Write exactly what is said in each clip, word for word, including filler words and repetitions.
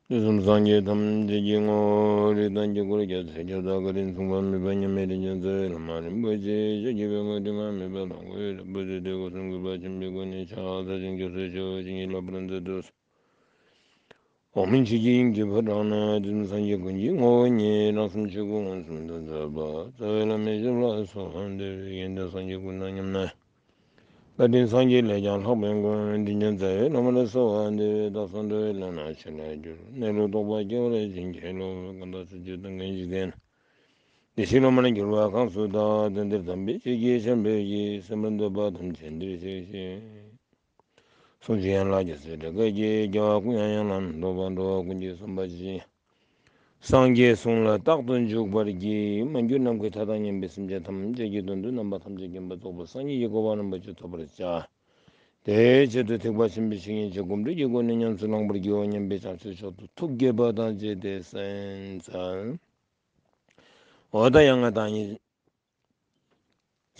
དུས་གསུམ་སངས་རྒྱས་ཐམས་ཅད་ཀྱི་ངོ་བོ་རིགས་དང་དཀྱིལ་འཁོར་རྒྱལ་སྲས་ཁྱབ་བདག་བཀའ་དྲིན་མཚུངས་པ་མེད་པ་མཉམ་མེད་རིན་ཆེན་རྩ་བའི་བླ་མ་རིན་པོ་ཆེ་ཞབས་ཀྱི་པད་ངོས་དྲི་མ་མེད་པ་དང་། སྐུ་ཡི་རིག་པ་ཟེར་ཏེ་སྐུ་གསུང་གི་དཔལ་ཆེན་པོའི་སྒོ་ནས་ཕྱག་འཚལ་ཞིང་སྐྱབས་སུ་མཆིའོ། བྱིན་གྱིས་བརླབ་པར་མཛད་དུ་གསོལ། འོག་མིན་ཆོས་ཀྱི་དབྱིངས་ཀྱི་ཕོ་བྲང་ན། དུས་གསུམ་སངས་རྒྱས་ཀུན་གྱི་ངོ་བོ་ཉིད། རང་སེམས་ཆོས་སྐུ་མངོན་སུམ་དུ་མཛད་པ། རྩ་བའི་བླ་མའི་ཞབས་ལ་གསོལ་བ་འདེབས། ཡོན་ཏན་སངས་རྒྱས་ཀུན་དང་མཉམ་ན། བཀའ་དྲིན་སངས་རྒྱས་ལས་ཀྱང་ལྷག་པའི་མགོན། དྲིན་ཅན་རྩ་བའི་བླ་མར་གསོལ་བ་འདེབས། བདག་སོགས་འགྲོ་བའི་ལམ་སྣ་ཆོས་ལས་སྒྱུར། གནས་ལུགས་རྟོགས་པ་སྐྱེ་བར་བྱིན་གྱིས་རློབས། ཀུན་བརྟགས་སྤྱོད་བཅུ་དང་མངོན་ཞེན་ཅན། བདེ་གཤེགས་སློབ་མར་གྱུར་པ་གང་སུ་དག། དོན་འདིར་དམ་པའི་ཆོས་ཀྱི་ཆར་འབེབས་ཀྱིས། གསན་པར་འདོད་པ་ཐམས་ཅད་འདིར་གཤེགས་ཤིག། གསུང་ཆོས་ཡན་ལག་རྒྱ་མཚོའི་སྒྲ་སྐད་ཀྱིས། རྒྱལ་བ་ཀུན་དབྱངས་ཡན་ལག་རྣམས་སློབ་པར་འགྲོ། ཀུན་གྱིས་བསམ་པ་ཇི་བཞིན་སངས་རྒྱས་གསུང་ལ་རྟག་ཏུ་འཇུག་པར་བགྱི། མ་གྱུར་ནམ་མཁའི་མཐའ་དང་མཉམ་པའི་སེམས་ཅན་ཐམས་ཅད་ཀྱི་དོན་དུ་རྣམ་པ་ཐམས་ཅད་མཁྱེན་པ་རྫོགས་པའི་སངས་རྒྱས་ཀྱི་གོ་འཕང་རིན་པོ་ཆེ་ཐོབ་པར་བྱ། དེའི་ཆེད་དུ་ཐེག་པ་ཆེན་པོའི་ཆོས་ཉིད་ཀྱི་སྒོམ་སྒྲུབ་ཀྱི་སྒོ་ནས་ཉམས་སུ་བླང་བར་བགྱིའོ་སྙམ་པའི་བྱང་ཆུབ་མཆོག་ཏུ་ཐུགས་བསྐྱེད་པ་དང་བཅས་ཏེ་གསན་འཚལ། འོ་ད་ཡང་ང་དང་ཉིད་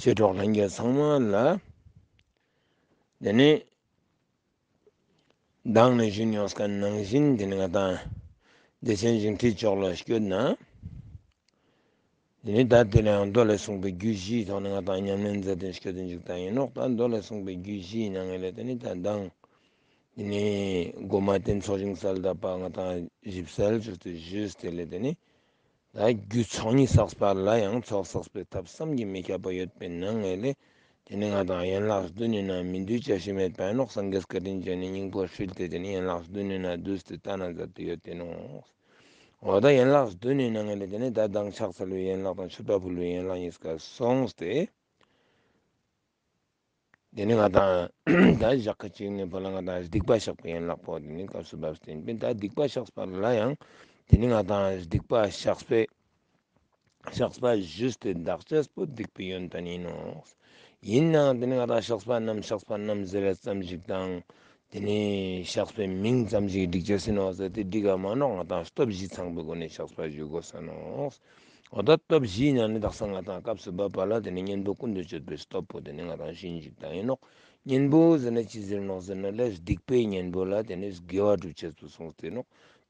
ཆོས་གྲོགས་ལྷན་རྒྱས་ཚང་མ་ལ། དེ་ནས་མདང་ནས་ཞུས་མྱོང་མཁན་ནང་བཞིན་དེ་ནས་ང་དང་བདེ་ཆེན་ཞིང་ཁྲིའི་ཕྱོགས་ལ་སྐྱོད་ན། དེ་ནས་ད་དེ་ལ་ཡང་མདོ་ལས་གསུངས་པའི་རྒྱུད་བཞིའི་ཐོག་ནས་ང་དང་ཉམས་ལེན་མཛད་དེ་སྐྱོད་དེ་འཇུག་ད་ཡིན་ནོག། ད་མདོ་ལས་གསུངས་པའི་རྒྱུད་བཞིའི་ནང་ལས་དེ་ནས་ད་མདང་དེ་ནས་འགོ་མ་བསྟན་ཚོགས་ཞིང་གསལ་གདབ་པ་ང་དང་ཞིབ་གསལ་ཅོས་ཏེ་ཞུས་ཏེ་ལས་དེ་ནས། ད་རྒྱུ་ཚོགས་གཉིས་བསགས་པ་ལ་ཡང་ཚོགས་བསགས་པའི་ཐབས་བསམ་གྱིས་མི་ཁྱབ་པ་ཡོད་པའི་ནང་ནས་ལས། དེ་ནི་ང་དང་ཡན་ལག་བདུན་ནི་ནང་མི་འདུས་བྱ་བྱེད་མེད་པ་ནོག། སངས་རྒྱས་བཀའ་དྲིན་ཅན་ནི་སྙིང་པོ་ཧྲིལ་ཏེ་དེ་ནི་ཡན་ལག་བདུན་ནི་ནང་བསྡུས་ཏེ་ལྟ་ན་མཛད་དེ་ཡོད་དེ་ནོག། འོ་ད་ཡན་ལག་བདུན་ནི་ནང་ནས་དེ་ནི་ད་མདང་ཕྱག་འཚལ་བའི་ཡན་ལག་དང་མཆོད་པ་ཕུལ་བའི་ཡན་ལག་གཉིས་ཀ་སོང་སྟེ། དེ་ནི་ང་དང་ད་ཞག་ཁ་ཅིག་ནི་ཕར་ལ་ང་དང་སྡིག་པ་བཤགས་པའི་ཡན་ལག་པོ་དེ་ནི་སྐབས་སུ་བབས་ཏེ་ཡིན་པས། ད་སྡིག་པ་བཤགས་པ་ལ་ཡང་དེ་ནི་ང་དང་སྡིག་པ་བཤགས་པའི་བཤགས་པ་ཞུས་ཏེ་བདག་ཅེས་པོ་སྡིག་པའི་ཡོན་ཏན་ཡིན་ནོག། ཡིན་ནའང་དེ་ནི་ང་དང་བཤགས་པ་རྣམས་བཤགས་པ་རྣམས་ཟེར་ཙམ་ཞིག་དང་། དེ་ནི་བཤགས་པའི་མིང་ཙམ་ཞིག་འགྲིག་ཅེས་ཡིན་ནོག་ཟེར་ཏེ་འགྲིག་ག་མ་ནོག། ང་དང་སྟོབས་བཞི་ཚང་པའི་སྒོ་ནས་བཤགས་པ་ཞུ་དགོས་ས་ནོག། འོ་ད་སྟོབས་བཞིའི་ནང་ནས་དག་ས་ང་དང་སྐབས་སུ་བབ་པ་ལ་དེ་ནི་གཉེན་པོ་ཀུན་ཏུ་སྤྱོད་པའི་སྟོབས་པོ་དེ་ནི་ང་དང་བཞི་ཞིག་དང་ཡིན་ནོག། གཉེན་པོ་ཟེར་ན་ཅི་ཟེར་ནོག་ཟེར་ན་ལས་སྡིག་པའི་གཉེན་པོ་ལ་དེ་ནི་དགེ་བ་སྒྲུབ་ཅེས་པོ་གསུངས་ཏེ་ནོག།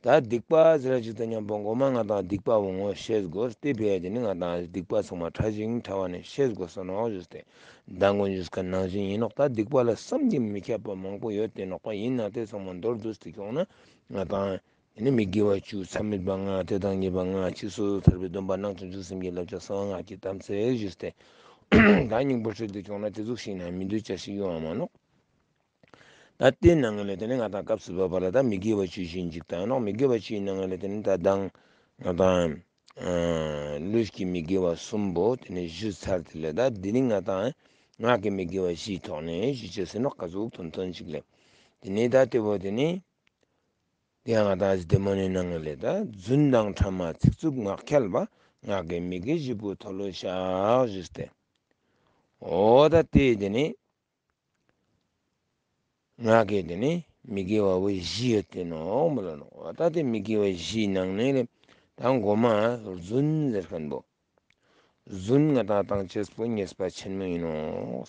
ད་སྡིག་པ་ཟེར་ཅིག་དང་མཉམ་པོ་མགོ་མ་ང་དང་སྡིག་པ་བོ་ངོ་ཤེས་དགོས་ཏེ་བས་དེ་ནི་ང་དང་སྡིག་པ་ཚང་མ་ཕྲ་ཞིང་ཕྲ་བ་ནས་ཤེས་དགོས་ས་ནོག་ཞུས་ཏེ། མདང་གོང་ཞུས་ཁན་ནང་བཞིན་ཡིན་ནོག། ད་སྡིག་པ་ལ་བསམ་གྱིས་མི་ཁྱབ་པ་མང་པོ་ཡོད་དེ་ནོག་པ། ཡིན་ན་དེ་ཚང་མ་མདོར་བསྡུས་ཏེ་ཁྱོང་ན་ང་དང་དེ་ནི་མི་དགེ་བ་བཅུ། མཚམས་མེད་པ་ལྔ། དེ་དང་ཉེས་པ་ལྔ། ཕྱིས་སུ་ཐར་པའི་སྡོམ་པ། སྣང་ཆུང་འཇིགས་སེམས་ཀྱི་བསླབ་བྱ། གསང་བ་སྔགས་ཀྱི་དམ་ཚིག་ཞུས་ཏེ། ད་སྙིང་པོ་ཧྲིལ་ཏེ་ཁྱོང་ན་དེ་ཟུག་ཞིག་ན་མི་འདུས་བྱ་ཞིག་ཡོང་བ་མ་ནོག། ད་དེ་ནང་ལས་དེ་ནི་ང་དང་སྐབས་སུ་བབ་པ་ལ་ད་མི་དགེ་བ་བཅུ་ཞིག་འཇིག་དང་ནོག། མི་དགེ་བ་བཅུའི་ནང་ལས་དེ་ནི་ད་མདང་ང་དང་ལུས་ཀྱི་མི་དགེ་བ་གསུམ་པོ་དེ་ནི་ཞུས་ཚར་ཏེ་ལས་ད་དེ་ནི་ང་དང་ངག་གི་མི་དགེ་བ་བཞིའི་ཐོག་ནས་ཞུ་ཅེས་ཡིན་ནོག། ག་ཟུག་དོན་དོན་ཅིག་ལས། དེ་ནི་ད་དེ་བོ་དེ་ནི་དེ་ཡང་ང་དང་བདེ་མོ་ནི་ནང་ལས་ད་རྫུན་དང་ཕྲ་མ་ཚིག་རྩུབ་ངག་འཁྱལ་པ། ངག་གི་མི་དགེ་བཞི་པོ་མཐོལ་ལོ་བཤགས་ཞུས་ཏེ། འོ་ད་དེ་དེ་ནི་ངག་གི་དེ་ནི་མི་དགེ་བ་བོ་བཞི་ཡོད་དེ་ནོག་མོལ་ལ་ནོག། འོ་ད་དེ་མི་དགེ་བ་བཞིའི་ནང་ནས་ལས་ད་མགོ་མ་རྫུན་ཟེར་ཁན་བོ། རྫུན་ང་དང་བཏང་ཅེས་པོ་ཉེས་པ་ཆེན་མོ་ཡིན་ནོག།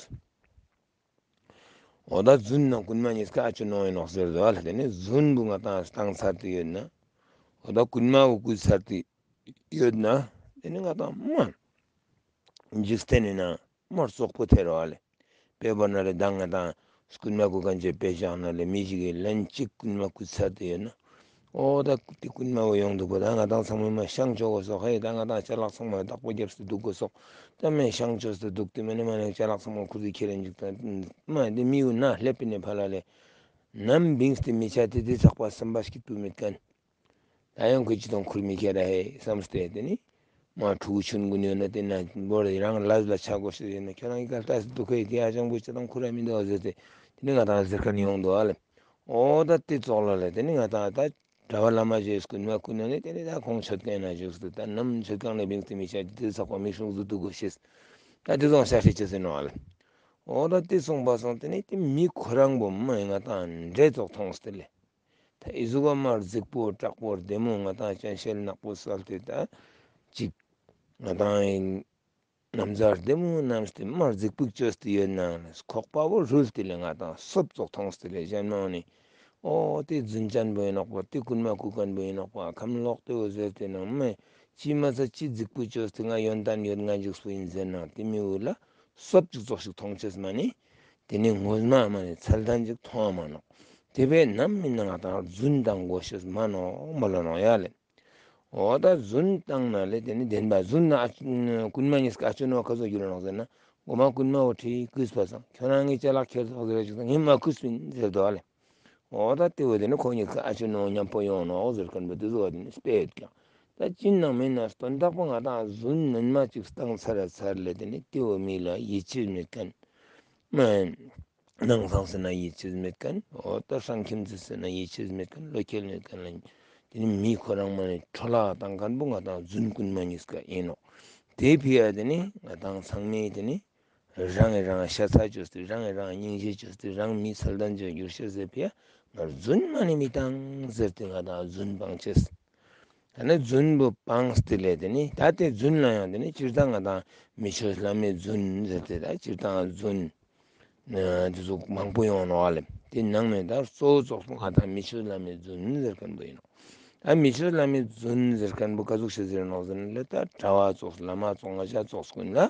འོ་ད་རྫུན་ནང་རྐུན་མ་ཉེས་ཀ་ཨ་ཅོ་ནོག་ཡིན་ནོག་ཟེར་དོ་ཨ་ལ། དེ་ནི་རྫུན་བོ་ང་དང་བཏང་ཚར་ཏེ་ཡོད་ན། འོ་ད་རྐུན་མ་བོ་རྐུས་ཚར་ཏེ་ཡོད་ན། དེ་ནི་ང་དང་མ་འཇིག་རྟེན་ནི་ན་མ་རྩོག་པོ་ཐེ་རོ་ཨ་ལ། དཔེ་བོ་ན་ལས་ད་ང་དང་རྐུན་མ་རྐུ་ཁན་ཅིག་དཔེ་བཞག་ན་ལས་མི་ཞིག་གི་ལན་གཅིག་རྐུན་མ་རྐུས་ཚར་ཏེ་ཡོད་ན། འོ་ད་དེ་རྐུན་མ་བོ་ཡོང་འདུག་པ། ད་ང་དང་ཚང་མ་མ་ཤང་ཅོ་དགོས་སོག། ཧེ་ད་ང་དང་ཅ་ལག་ཚང་མ་བདག་པོ་རྒྱབ་སྟེ་འདུག་དགོས་སོག། ད་མ་ཤང་ཅོས་ཏེ་འདུག་སྟེ་མ་ནི་མ་ནི་ཅ་ལག་ཚང་མ་ཁུར་ཏེ་ཁྱེར་རེ་འཇུག་ད་མ་དེ་མི་བོ་ན་ལྷེབ་པིན་ནི་ཕ་ལ་ལས། ནམ་བིངས་ཏེ་མི་ཆ་དེ་དེ་ཚག་པ་སམ་པ་སྐྱིད་པོ་མེད་ཁན། ད་ཡང་ཁོས་ཅི་དང་ཁུར་མི་ཁྱེར་ར་ཧེ་བསམས་ཏེ་དེ་ནི་མ་ཕྲུ་གུ་ཆུང་ཀུན་ཡོད་ན་དེ་ན་བོར་རང་ལ་ལ་ཆ་དགོས་ཤེས་ཡོད་ན་ཁྱོད་རང་གི་གལ་ཏེ་འདུག་ཁེ་དེ་ཨ་ཅང་པོ་ཅི་དང་ཁུར་ར་མི་འདུག་ཟེར་ཏེ་དེ་ནི་ང་དང་ཟེར་ཁན་ཡོང་འདུག་ཨ་ལ། འོ་ད་དེ་ཙོགས་ལ་ལ་དེ་ནི་ང་དང་ད་གྲྭ་པ་བླ་མ་ཞིག་རྐུན་མ་རྐུ་ན་ནི་དེ་ནི་ད་ཁོང་མཆོད་ཁང་ན་བཞུགས་ཏེ་ད་ནམ་མཆོད་ཁང་ནས་བིངས་ཏེ་མི་ཆ་དེ་ཚག་པ་མིག་ཆུང་ཟུར་དུ་དགོས་ཤེས། ད་དེ་ཙོགས་ཤ་ཤེས་ཅེས་ཡིན་ནོག་ཨ་ལ། འོ་ད་དེ་སོང་པ་སོང་དེ་ནི་དེ་མི་ཁོ་རང་བོ་མ་ང་དང་འདྲེ་ཙོགས་མཐོང་སྟེ་ལས། ད་ཨི་ཟུག་ག་མ་རྫིག་པོ་དྲག་པོ་བདེ་མོ་ང་དང་སྤྱན་ཤེལ་ནག་པོ་སལ་ཏེ་ད་ཅིག་ང་དང་ན་བཟའ་བདེ་མོ་བསྣམས་ཏེ་མ་རྫིག་པོ་ཅོས་ཏེ་ཡོད་ནའང་ལས་ཁོག་པ་བོ་རུལ་ཏེ་ལས་ང་དང་སོབ་ཙོགས་མཐོང་སྟེ་ལས་གཞན་མ་འོ་ནི། འོ་དེ་རྫུན་ཅན་པོ་ཡིན་ནོག་པ། དེ་རྐུན་མ་རྐུ་མཁན་པོ་ཡིན་ནོག་པ། ཁམས་ལོག་སྟེ་འོ་ཟེར་ཏེ་ནང་མེ་ཅི་མ་ཚད་ཅི་རྫིག་པོ་བཅོས་ཏེ་ང་ཡོན་ཏན་ཡོད་ང་འཇིགས་པོ་ཡིན་ཟེར་ན་དེ་མི་འུ་ལ་སོབ་ཅིག་ཙོགས་ཤིག་མཐོང་ཅེས་མ་ནི་དེ་ནི་ངོ་མ་མ་ནི་ཚད་ལྡན་ཅིག་མཐོང་བ་མ་ནོག། དེ་བས་ནམ་མིན་ན་ང་དང་རྫུན་བཏང་དགོས་ཤེས་མ་ནོག་མ་ལོ་ནོག་ཡ་ལེ། འོ་ད་རྫུན་བཏང་ན་ལེ་དེ་ནི་བདེན་པ་རྫུན་ན་ཨ་རྐུན་མ་གཉིས་ཀ་ཨ་ཅོ་ནོ་ཁ་ཚོ་རྒྱུ་ལ་ནོག་ཟེར་ན་གོ་མ་རྐུན་མ་འོ་ཁྲིད་རྐུས་པ་སང་ཁྱོད་རང་ངའི་ཅ་ལག་ཁྱེར་ཐོག་ཟེར་ཅིག་སང་ངས་མ་རྐུས་པིན་ཟེར་དོ་ཨ་ལེ། འོ་ད་དེ་བོ་དེ་ནི་ཁོ་གཉིས་ཀ་ཨ་ཅོ་ནོ་མཉམ་པོ་ཡོང་ནོག་ཟེར་མཁན་པོ་དེ་ཚོ་བ་དེ་ནི་དཔེ་ཡོད་ཀྱང་། ད་ཅི་ནང་མིན་ན་དོན་དག་པོ་ང་དང་རྫུན་ནན་མ་ཅིག་བཏང་ཚར་ཚར་ལེ་དེ་ནི་དེ་བོ་མི་ལ་ཡིད་ཆེས་མེད་མཁན། མ་ནང་སང་ཟེར་ན་ཡིད་ཆེས་མེད་མཁན། འོ་ད་སང་ཁྱིམ་ཚེས་ཟེར་ན་ཡིད་ཆེས་མེད་མཁན། བློ་ཁེལ་མེད་མཁན་ལ་དེ་ནི་མི་ཁོ་རང་མ་ནི་འཕྲོ་བརླག་བཏང་མཁན་པོ་ང་དང་རྫུན་རྐུན་མ་གཉིས་ཀ་ཡིན་ནོག། དེ་ཕི་ཡ་དེ་ནི་ང་དང་ཚང་མས་དེ་ནི་རང་གིས་རང་ཤ་ཚ་བཅོས་ཏེ་རང་གིས་རང་སྙིང་རྗེ་བཅོས་ཏེ་རང་མི་ཚད་ལྡན་ཅིག་འགྱུར་ཤེས་ཟེར་ཕི་ཡ་ང་རྫུན་མ་ནི་མི་བཏང་ཟེར་ཏེ་ང་དང་རྫུན་སྤང་ཅེས། ད་ནི་རྫུན་པོ་སྤངས་ཏེ་ལེ་དེ་ནི་ད་དེ་རྫུན་ལ་ཡང་དེ་ནི་སྤྱིར་བཏང་ང་དང་མི་ཆོས་བླ་མའི་རྫུན་ཟེར་ཏེ་ད་སྤྱིར་བཏང་རྫུན་དེ་ཟུག་མང་པོ་ཡོང་ནོག་ཨ་ལེ། དེ་ནང་ནས་ད་གཙོ་བོ་ཙོགས་པོ་ང་དང་མི་ཆོས་བླ་མའི་རྫུན་ཟེར་མཁན་པོ་ཡིན་ནོག། ད་མི་ཆོས་བླ་མའི་རྫུན་ཟེར་མཁན་པོ་ག་ཟུག་ཤེས་ཟེར་ནོག་ཟེར་ན་ལེ་ད་གྲྭ་བ་ཙོགས་བླ་མ་ཙོགས་ང་ཅག་ཙོགས་ཀུན་ལ་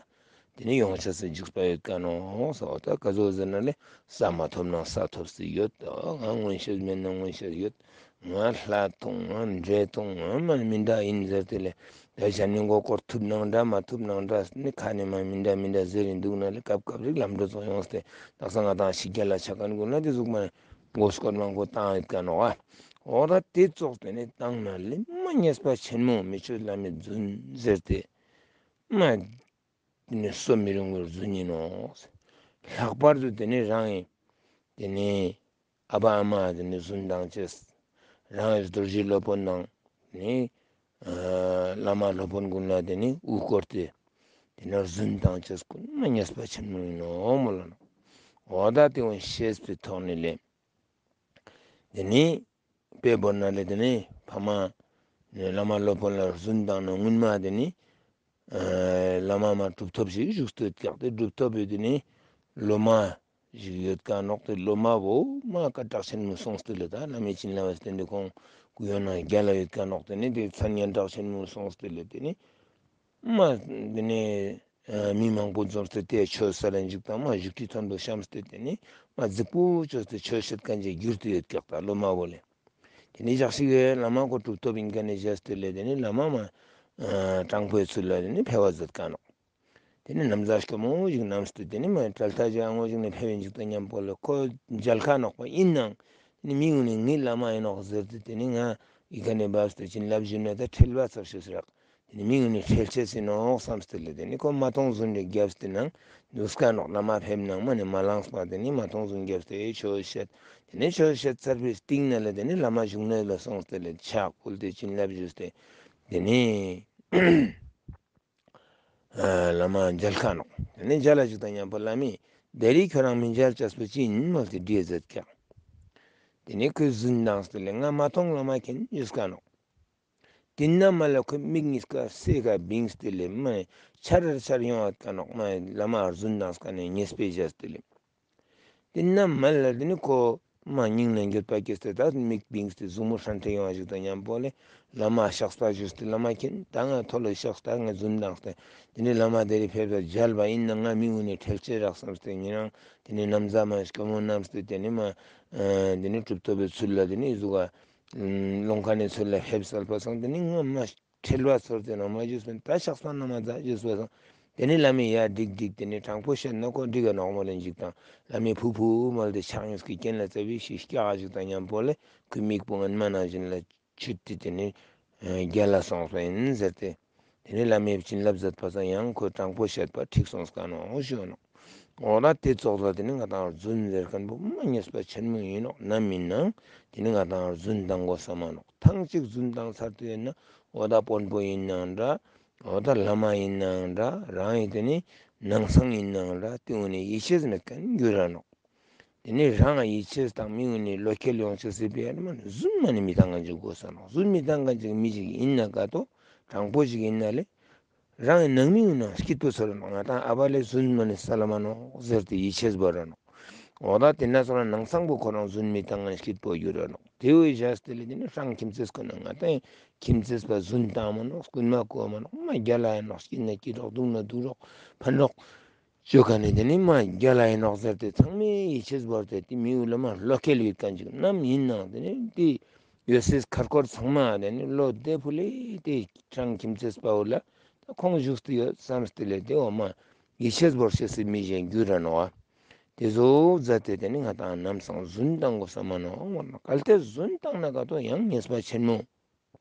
དེ་ནི་ཡོང་ཆ་སི་འཇུག་པ་ཡོད་ཀ་ནོག་ཟེར་བ། ད་ག་ཟུག་ཟེར་ན་ལེ་ས་མ་ཐོབ་ན་ས་ཐོབ་སྟེ་ཡོད། ང་མངོན་ཤེས་མེད་ན་མངོན་ཤེས་ཡོད། ང་ལྷ་མཐོང་ང་འདྲེ་མཐོང་ང་མ་མི་འདྲ་ཡིན་ཟེར་ཏེ་ལེ། ད་ཞན་ནི་མགོ་སྐོར་ཐུབ་ནང་འདྲ་མ་ཐུབ་ནང་འདྲ་ནི་ཁ་ནས་མ་མི་འདྲ་མི་འདྲ་ཟེར་རིན་འདུག་ན་ལེ་སྐབས་སྐབས་རིགས་ལམ་འགྲོ་ཚོགས་ཡོངས་ཏེ་དག་ས་ང་དང་ཕྱི་རྒྱལ་ལ་ཆ་མཁན་ཀུན་ལ་དེ་ཟུག་མ་མགོ་སྐོར་མང་པོ་བཏང་ཡོད་ཀ་ནོག་ཨ། འོ་ད་དེ་ཙོགས་དེ་ནི་བཏང་ན་ལེ་མ་ཉེས་པ་ཆེན་མོ་མི་ཆོས་བླ་མའི་རྫུན་ཟེར་ཏེ་མ། དེ་ནི་གསོ་མི་རུང་བའི་རྫུན་ཡིན་ནོག། ལྷག་པར་དུ་དེ་ནི་རང་གི་དེ་ནི་ཨ་ཕ་ཨ་མ་དེ་ནི་རྫུན་བཏང་ཅེས། རང་གི་རྡོ་རྗེ་སློབ་དཔོན་དང་དེ་ནི་བླ་མ་སློབ་དཔོན་ཀུན་ལ་དེ་ནི་དབུ་བསྐོར་ཏེ་དེ་ནི་རྫུན་བཏང་ཅེས་ཀུན་མ་ཉེས་པ་ཆེན་མོ་ཡིན་ནོག་མོལ་ལ་ནོག། འོ་ད་དེ་བོ་ཤེས་པའི་ཐོག་ནས་ལེ། དེ་ནི་དཔེ་བོར་ན་ལེ་དེ་ནི་ཕ་མ་བླ་མ་སློབ་དཔོན་ལ་རྫུན་བཏང་ན་སྔོན་མ་དེ་ནི་བླ་མ་མ་གྲུབ་ཐོབ་ཞིག་བཞུགས་ཏེ་ཡོད་ཀྱག། དེ་གྲུབ་ཐོབ་ཡོད་དེ་ནི་སློབ་མ་ཞིག་ཡོད་ཀ་ནོག། དེ་སློབ་མ་བོ་མ་སྐད་གྲགས་ཆེན་མོ་སོང་སྟེ་ལེ་ད་བླ་མའི་བྱིན་རླབས་བརྟེན་ཏེ་ཁོང་སྐུ་ཡོན་ན་རྒྱལ་ལ་ཡོད་ཀ་ནོག། དེ་ནི་དེ་མཚན་སྙན་གྲགས་ཆེན་མོ་སོང་སྟེ་ལེ་དེ་ནི་མ་དེ་ནི་མི་མང་པོ་འཛོམས་ཏེ་དེ་ཆོས་ས་ལ་འཇུག་དང་མ་བཞུགས་ཁྲི་མཐོན་པོ་བཤམས་ཏེ་དེ་ནི་མ་རྫིག་པོ་བཅོས་ཏེ་ཆོས་བཤད་མཁན་ཅིག་གྱུར་ཏེ་ཡོད་ཀྱག་ད་སློབ་མ་བོ་ལེ། དེ་ནི་ཞག་ཞིག་གི་བླ་མ་ཁོ་གྲུབ་ཐོབ་ཡིན་མཁན་ནི་བཞེས་ཏེ་ལེ་དེ་ནི་བླ་མ་མ་དྲང་པོའི་ཚུལ་ལ་དེ་ནི་ཕེབས་པ་མཛད་ཀ་ནོག། དེ་ནི་ན་བཟའ་སྐྱོ་མོ་ཞིག་བསྣམས་ཏེ་དེ་ནི་མ་གྲལ་མཐའ་ཅིག་ཨ་ངོ་ཞིག་ནས་ཕེབས་ཡིན་ཅིག་དང་མཉམ་པོ་ལེ་ཁོ་མཇལ་ཁ་ནོག་པ་ཡིན་ནའང་དེ་ནི་མི་གུན་ནི་ངའི་བླ་མ་ཡིན་ནོག་ཟེར་ཏེ་དེ་ནི་ང་ཡི་ག་ནས་བབས་ཏེ་བྱིན་རླབས་ཞུས་ན་ད་ཁྲེལ་བ་ཚར་ཤེས་རག། དེ་ནི་མི་གུན་ནི་ཁྲེལ་ཆེས་ཡིན་ནོག་བསམས་ཏེ་ལེ་དེ་ནི་ཁོ་མ་མཐོང་རྫུན་རེ་བརྒྱབ་སྟེ་ནང་འདུག་ཀ་ནོག། བླ་མ་ཕེབས་ནང་མ་ནི་མ་ལངས་པ་དེ་ནི་མ་མཐོང་རྫུན་བརྒྱབ་སྟེ་ཆོས་བཤད། དེ་ནི་ཆོས་བཤད་ཚར་བའི་རྟིང་ན་ལེ་དེ་ནི་བླ་མ་བཞུགས་གནས་ལ་སོང་སྟེ་ལེ་ཕྱག་ཕུལ་ཏེ་བྱིན་རླབས་ཞུས་ཏེ་དེ་ནི་བླ་མ་མཇལ་ཁ་ནོག། དེ་ནི་མཇལ་ལ་ཞིག་དང་མཉམ་པོ་བླ་མས་དེ་རིང་ཁྱོད་རང་མི་མཇལ་ཅེས་པོ་ཅི་ཡིན་མོལ་ཏེ་དྲིས་མཛད་ཀྱག། དེ་ནི་ཁོས་རྫུན་བཏང་སྟེ་ལེ་ང་མ་མཐོང་བླ་མ་མཁྱེན་ཞུས་ཀ་ནོག། དེ་ན་མ་ལ་ཁོའི་མིག་གཉིས་ཀ་སེ་ཀ་བིངས་ཏེ་ལེ་མ་ཆར་ཆར་ཡོང་བ་ཀ་ནོག། མ་བླ་མ་རྫུན་བཏང་ཀ་ནས་ཉེས་པའི་བཞག་སྟེ་ལེ། དེ་ན་མ་ལ་དེ་ནི་ཁོ་མ་སྙིང་ནས་འགྱོད་པ་སྐྱེས་ཏེ་ད་མིག་བིངས་ཏེ་གཟུགས་མོ་ཧྲན་ཏེ་ཡོང་བ་ཞིག་དང་མཉམ་པོ་ལེ་བླ་མ་ཕྱག་འཚལ་ཞུས་ཏེ་བླ་མ་མཁྱེན་ད་ང་མཐོལ་ལོ་བཤགས་ད་ང་རྫུན་བཏང་སྟེ་དེ་ནི་བླ་མ་དེ་རིང་ཕེབས་ས་མཇལ་བ་ཡིན་ན་ང་མི་གུན་ནི་ཁྲེལ་ཆེས་རག་བསམས་ཏེ་ཉེ་རང་དེ་ནི་ན་བཟའ་མ་སྐྱོ་མོ་བསྣམས་ཏེ་དེ་ནི་མ་དེ་ནི་གྲུབ་ཐོབ་པའི་ཚུལ་ལ་དེ་ནི་གཟུགས་ཀ་ལོང་ཁ་ནས་ཚུར་ལ་ཕེབས་སལ་པ་སང་དེ་ནི་ང་མ་ཁྲེལ་བ་ཚོར་ཏེ་ན་མ་ཞུས་པས་ད་ཕྱག་འཚལ་ན་མ་མཛད་ཞུས་པ་སང་དེ་ནི་བླ་མས་ཡ་འགྲིག་འགྲིག་དེ་ནི་དྲང་པོ་བཤད་ན་ཁོ་འགྲིག་ག་ནོག་མོལ་ལེ་འཇིག་དང་བླ་མས་ཕུ་ཕུ་མོལ་ཏེ་ཕྱག་གཉིས་ཀྱི་རྐན་ལ་རྩ་བའི་ཤི་སྐྱག་ཞིག་དང་མཉམ་པོ་ལེ་ཁོའི་མིག་པོ་སྔན་མ་ནང་བཞིན་ལ་ཆུད་དེ་དེ་ནི་རྒྱལ་ལ་སོང་པ་ཡིན་ཟེར་ཏེ། དེ་ནི་བླ་མས་བྱིན་རླབས་མཛད་པ་སང་ཡང་ཁོས་དྲང་པོ་བཤད་པ་འགྲིག་སོང་ཀ་ནོག་ཞུ་ནོག། འོ་ན་དེ་ཙོགས་ལ་དེ་ནི་ང་དང་རྫུན་ཟེར་མཁན་པོ་མ་ཉེས་པ་ཆེན་མོ་ཡིན་ནོག། ནམ་ཡིན་ནའང་དེ་ནི་ང་དང་རྫུན་བཏང་དགོས་ས་མ་ནོག། ཐེངས་གཅིག་རྫུན་བཏང་ཚར་ཏེ་ཡོད་ན་འོ་ད་དཔོན་པོ་ཡིན་ནའང་འདྲ། འོ་ད་བླ་མ་ཡིན་ནའང་འདྲ། རང་ཡིན་དེ་ནི་ནང་ཚང་ཡིན་ནའང་འདྲ། དེ་གུན་ནི་ཡིད་ཆེས་མེད་མཁན་འགྱུར་ར་ནོག། དེ་ནི་རང་ཡིད་ཆེས་དང་མི་གུན་ནི་བློ་ཁེལ་ཡོང་ཆེས་སི་ཕི་ཡ་ནི་མ་ནི་རྫུན་མ་ནི་མི་བཏང་མཁན་ཅིག་དགོས་ས་ནོག། རྫུན་མི་བཏང་མཁན་ཅིག་མི་ཅིག་ཡིན་ན་ག་ཏོ་དྲང་པོ་ཅིག་ཡིན་ན་ལེ། རང་གི་ནང་མི་གུན་ནང་སྐྱིད་པོ་ཚོར་ར་ནོག། ང་དང་ཨ་བ་ལེ་རྫུན་མ་ནི་ས་ལ་མ་ནོག་ཟེར་ཏེ་ཡིད་ཆེས་བོར་ར་ནོག། འོ་ད་དེ་ན་སོང་ན་ནང་ཚང་པོ་ཁོ་རང་རྫུན་མི་བཏང་ངན་སྐྱིད་པོ་ཡོད་ར་ནོག། དེ་བོ་བཞག་སྟེ་ལེ་དེ་ནི་སྲང་ཁྱིམ་མཚེས་ཁོ་ན་ང་ཏང་ཁྱིམ་མཚེས་པ་རྫུན་བཏང་མ་ནོག། རྐུན་མ་རྐོ་མ་ནོག། མ་རྒྱལ་ལ་ཡིན་ནོག། སྐྱིད་ན་སྐྱིད་རོག། སྡུག་ན་སྡུག་རོག། ཕན་རོག། ཅོ་ཁན་ནི་དེ་ནི་མ་རྒྱལ་ལ་ཡིན་ནོག་ཟེར་ཏེ་ཚང་མས་ཡིད་ཆེས་བོར་ཏེ་དེ་མི་འུ་ལ་མ་བློ་ཁེལ་ཡོད་ཁན་ཅིག་ནམ་ཡིན་ནང་དེ་ནི་དེ་ཡོད་སྲིད་ཁར་ཁོར་ཚང་མ་དེ་ནི་བློ་བདེ་ཕུ་ལེ་དེ་སྲང་ཁྱིམ་མཚེས་པ་འུ་ལ་ད་ཁོང་བཞུགས་ཏེ་ཡོད་བསམ་སྟེ་ལེ་དེ་འོ་མ་ཡིད་ཆེས་བོར་ཤེས་སི་མི་གཞན་འགྱུར་ར་ནོག། དེ་ཟུག་མཛད་དེ་དེ་ནི་ང་ཏང་ནམ་སང་རྫུན་བཏང་དགོས་ས་མ་ནོག། གལ་ཏེ་རྫུན་བཏང་ན་ག་ཏོ་ཡང་ཉེས་པ་ཆེན་མོ།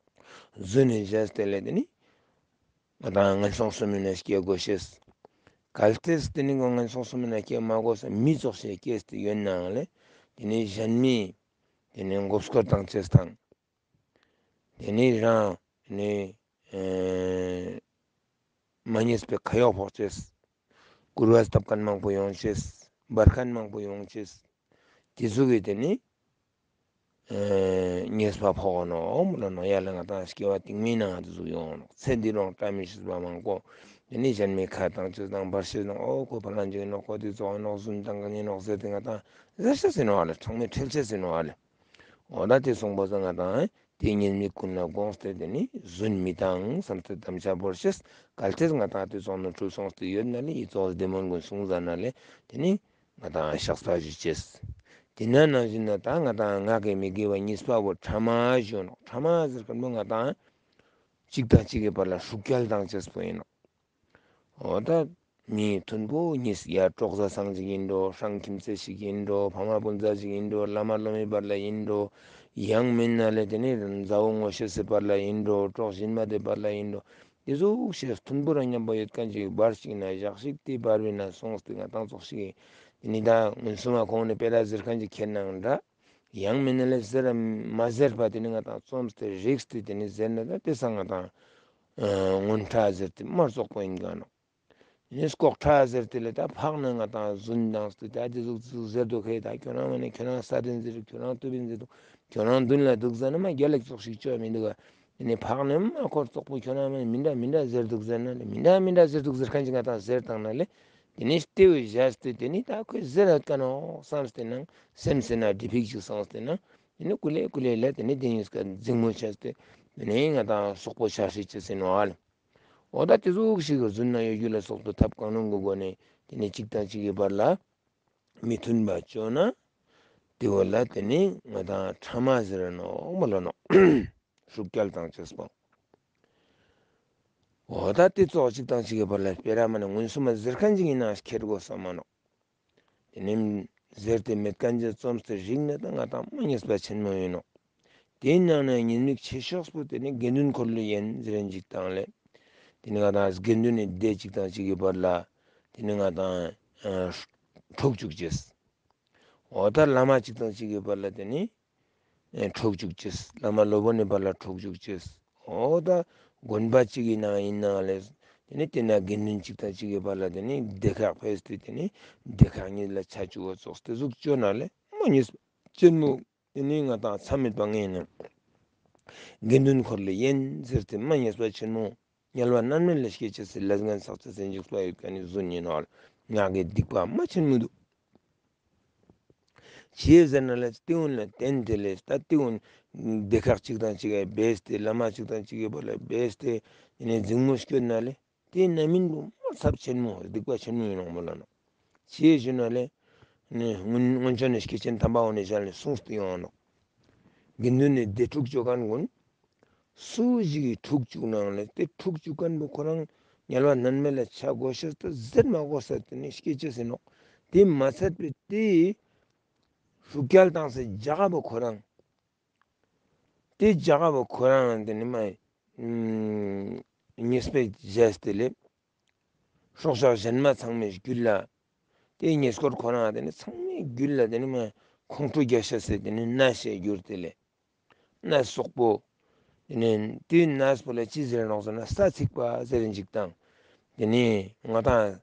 རྫུན་ནི་བཞག་སྟེ་ལེ་དེ་ནི་ང་ཏང་ངན་སོང་གསུམ་མི་ན་སྐྱེ་དགོས་ཤེས། གལ་ཏེ་དེ་ནི་ཁོ་ངན་སོང་གསུམ་མི་ན་སྐྱེ་མ་དགོས་ས་མི་ཙོགས་ཤིག་སྐྱེས་ཏེ་ཡོད་ནའང་ལེ་དེ་ནི་གཞན་མི་དེ་ནི་མགོ་སྐོར་བཏང་ཅེས་དང་དེ་ནི་རང་ནི་ཨེ་མ་ཉེས་པའི་ཁ་གཡོག་ཕོག་ཅེས། སྐུར་བ་བཏབ་ཁན་མང་པོ་ཡོང་ཅེས། འབར་ཁན་མང་པོ་ཡོང་ཅེས། དེ་ཟུག་གི་དེ་ནི་ཨེ་ཉེས་པ་ཕོག་གོ་ནོག་མོལ་ལ་ནོག། ཡ་ལ་ང་ཏང་སྐྱེ་བ་སྟིང་མའི་ནང་དེ་ཟུག་ཡོང་ནོག། ཚེ་འདི་རུ་བཀྲ་མི་ཤིས་པ་མང་པོ་དེ་ནི་གཞན་མའི་ཁ་བཏང་ཅེས་དང་འབར་ཅེས་དང་། འོ་ཁོ་ཕ་ལན་ཅིག་ཡིན་ནོག། ཁོ་དེ་ཙོགས་ཡིན་ནོག། རྫུན་བཏང་ཁན་ཡིན་ནོག་ཟེར་ཏེ་ང་ཏང་ཟེར་ཅེས་ཡིན་ནོག་ཨ་ལེ། ཚང་མས་ཁྲེལ་ཅེས་ཡིན་ནོག་ཨ་ལེ། འོ་ད་དེ་སོང་པ་སང་ང་ཏང་དེ་ཉེས་དམིགས་ཀུན་ལ་དགོངས་ཏེ་དེ་ནི་རྫུན་མི་བཏང་བསམ་སྟེ་དམ་བཅའ་བོར་ཤེས། གལ་ཏེ་ང་ཏང་དེ་ཙོགས་ནོར་འཁྲུལ་སོང་སྟེ་ཡོད་ན་ལེ་ཡི་ཙོགས་བདེ་སྨོན་ཀུན་གསུངས་ཟ་ན་ལེ་དེ་ནི་ང་ཏང་བཤགས་པ་ཞུ་ཅེས། དེ་ན་ནང་བཞིན་ན་ད་ང་ཏང་ངག་གི་མི་དགེ་བ་གཉིས་པ་བོ་ཕྲ་མ་ཞུ་ནོག། ཕྲ་མ་ཟེར་ཁན་བོ་ང་ཏང་གཅིག་དང་གཅིག་གི་བར་ལ་ཤུགས་རྒྱལ་བཏང་ཅེས་པོ་ཡིན་ནོག། འོ་ད་མི་མཐུན་པོ་གཉིས་ཡ་གྲོགས་བཟའ་ཚང་ཅིག་ཡིན་འགྲོ། སྲང་ཁྱིམ་མཚེས་ཤིག་ཡིན་འགྲོ། ཕ་མ་སྤུན་ཟླ་ཅིག་ཡིན་འགྲོ། བླ་མ་སློབ་མའི་བར་ལ་ཡིན་འགྲོ། ཡང་མིན་ན་ལེ་དེ་ནི་མཛའ་བོ་ངོ་ཤེས་སི་བར་ལ་ཡིན་འགྲོ། གྲོགས་ཞན་མ་དེ་བར་ལ་ཡིན་འགྲོ། དེ་ཟུག་ཤེས་མཐུན་པོ་རང་མཉམ་པོ་ཡོད་ཁན་ཅིག་བར་ཞིག་ན་བཞག་ཞིག་དེ་བར་བའི་ན་སོང་སྟེ་ང་ཏང་ཙོགས་ཤིག་དེ་ནི་ད་མངོན་སུམ་མ་ཁོང་ནི་སྤེ་ར་ཟེར་ཁན་ཅིག་ཁྱེར་ནའང་འདྲ། ཡང་མིན་ན་ལེ་ཟེར་མ་ཟེར་པ་དེ་ནི་ང་ཏང་རྩོམ་སྟེ་རིགས་ཏེ་དེ་ནི་ཟེར་ན་ད་དེ་སང་ང་ཏང་ཨ་སྔོན་ཁྲ་ཟེར་ཏེ་མ་རྩོག་པོ་ཡིན་ག་ནོག། དེ་ནི་ལྐོག་ཁྲ་ཟེར་ཏེ་ལེ་ད་ཕག་ན་ང་ཏང་རྫུན་བཏང་སྟེ་ད་དེ་ཟུག་ཟུག་ཟེར་འདུག་ཁེ། ད་ཁྱོད་རང་མ་ནི་ཁྱོད་རང་ས་དེ་ཟེར། ཁྱོད་རང་ཏུ་བིན་ཟེར་འདུག། ཁྱོད་རང་མདུན་ལ་འདུག་ཟེར་ན་མ་རྒྱལ་ལ་ཙོགས་ཤིག་ཅོ་མི་འདུག་ག། དེ་ནི་ཕག་ནི་མ་ཁོ་རྩོག་པོ་ཁྱོད་རང་མ་ནི་མི་འདྲ་མི་འདྲ་ཟེར་འདུག་ཟེར་ན་ལེ་མི་འདྲ་མི་འདྲ་ཟེར་འདུག་ཟེར་ཁན་ཅིག་ང་ཏང་ཟེར་བཏང་ན་ལེ་དེ་ནི་ལྟེ་བའི་བཞག་སྟེ་དེ་ནི་ད་ཁོས་ཟེར་ཡོད་ཀ་ནོག་བསམ་སྟེ་ནང་སེམས་སེ་ན་དྲི་ཕིག་ཅིག་སོང་སྟེ་ན་དེ་ནི་ཀུ་ལེ་ཀུ་ལེ་ལེ་དེ་ནི་དེ་ཉིས་ཀ་འཛིང་མོ་བྱས་ཏེ་དེ་ནི་ང་ཏང་སོག་པོ་ཆ་ཧྲི་ཅེས་ཟེར་ནོག་ཨ་ལེ། འོ་ད་དེ་ཟུག་ཞིག་རྫུན་ན་གཡོ་སྒྱུ་ལ་སོགས་པའི་ཐབས་གང་རུང་གི་སྒོ་ནས་དེ་ནི་གཅིག་དང་གཅིག་གི་བར་ལ་མི་མཐུན་པ་ཅོ་ན་དེ་བོ་ལ་དེ་ནི་ང་ཏང་ཕྲ་མ་ཟེར་ནོག་མོལ་ལ་ནོག། ཤུགས་རྒྱལ་བཏང་ཅེས་པོ། འོ་ད་དེ་ཙོགས་གཅིག་དང་གཅིག་གི་བར་ལ་སྤེ་ར་མ་ནི་མངོན་སུམ་མ་ཟེར་ཁན་ཅིག་ཡིན་ན་ཁྱེར་དགོས་ས་མ་ནོག། དེ་ནི་ཟེར་ཏེ་མེད་ཁན་ཅིག་རྩོམ་སྟེ་རིགས་ན་ད་ང་ཏང་མ་ཉེས་པ་ཆེན་མོ་ཡིན་ནོག། དེའི་ནང་ནས་ཉེས་དམིགས་ཆེ་ཤོས་པོ་དེ་ནི་དགེ་འདུན་འཁོར་ལོས་གཡེན་ཟེར་རན་ཅིག་དང་ལེ། དེ་ནི་ང་ཏང་དགེ་འདུན་ནི་སྡེ་གཅིག་དང་གཅིག་གི་བར་ལ་དེ་ནི་ང་ཏང་ཨ་འཁྲུག་བཅུག་ཅེས། འོ་ད་བླ་མ་གཅིག་དང་གཅིག་གི་བར་ལ་དེ་ནི་ཨེ་འཁྲུག་བཅུག་ཅེས། བླ་མ་སློབ་དཔོན་ནི་བར་ལ་འཁྲུག་བཅུག་ཅེས། འོ་ད་དགོན་པ་གཅིག་གི་ནང་ཡིན་ནའང་ལེ་དེ་ནི་དེ་ན་དགེ་འདུན་གཅིག་དང་གཅིག་གི་བར་ལ་དེ་ནི་སྡེ་ཁག་ཕེས་ཏེ་དེ་ནི་སྡེ་ཁག་གཉིས་ལ་ཆ་བཅུག་པ་ཙོགས་དེ་ཟུག་ཅོ་ན་ལེ་མ་ཉེས་པ་ཆེན་མོ། དེ་ནི་ང་ཏང་མཚམས་མེད་པ་ངེས་ནས་དགེ་འདུན་འཁོར་ལོས་གཡེན་ཟེར་ཏེ་མ་ཉེས་པ་ཆེན་མོ། དམྱལ་བ་མནར་མེད་ལ་སྐྱེ་ཅེས་སི་ལས་ངན་བསགས་ཅེས་སི་འཇིགས་པ་ཡོད་ཁན་ནི་རྫུན་ཡིན་ནོག། ངག་གི་སྡིག་པ་མ་ཆེན་མོ་འདུག། ཅི་ཟེར་ན་ལེ་ཏེ་གུན་ལ་བརྟེན་ཏེ་ལེ་ད་ཏེ་གུན་སྡེ་ཁག་གཅིག་དང་གཅིག་གི་བེས་ཏེ་བླ་མ་གཅིག་དང་གཅིག་གི་བར་ལ་བེས་ཏེ་ཡིན་ནའང་འཛིང་མོ་སྐྱོད་ན་ལེ་ཏེ་ན་མིན་པོ་མ་ཚབས་ཆེན་མོ་སྡིག་པ་ཆེན་མོ་ཡིན་ནོག་མོལ་ལ་ནོག། ཅི་ཞུ་ན་ལེ་ནི་སྔོན་སྔོན་བྱོན་ནི་སྐྱེས་ཆེན་དམ་པ་འོ་ནི་ཞལ་ནས་གསུངས་ཏེ་ཡོང་ནོག། དགེ་འདུན་ནི་སྡེ་འཁྲུག་ཅོ་ཁན་གུན་སུ་ཞིག་གི་འཁྲུག་བཅུག་ནའང་ལེ་ཏེ་འཁྲུག་བཅུག་ཁན་པོ་ཁོ་རང་དམྱལ་བ་མནར་མེད་ལ་ཆ་དགོས་ཤེས་ཏེ་ཟེར་མ་དགོས་ས་ཏེ་ནི་སྐྱེ་ཅེས་ཡིན་ནོག། ཏེ་མ་ཚད་པའི་ཏེ་ཤུགས་རྒྱལ་བཏང་སའི་རྒྱལ་ཁབ་པོ་ཁོ་རང་ཏེ་རྒྱལ་ཁབ་པོ་ཁོ་རང་ཏེ་ནི་མ་ཉེས་པའི་རྗེས་ཏེ་ལེ་སྲོག་ཆགས་གཞན་མ་ཚང་མའི་རྒྱུད་ལ་ཏེ་ཉེས་སྐོར་ཁོ་རང་ཏེ་ནི་ཚང་མའི་རྒྱུད་ལ་ཏེ་ནི་མ་ཁོང་ཁྲོ་རྒྱག་ཤེས་སི་ཏེ་ནི་ནད་ཞིག་གྱུར་ཏེ་ལེ། ནད་སོག་པོ། ཏེ་ནེ་ཏེའི་ནད་པོ་ལ་ཅི་ཟེར་ནོག་ཟེར་ན་ས་ཚིག་པ་ཟེར་རིན་ཅིག་དང་། ཏེ་ནེ་ང་དང་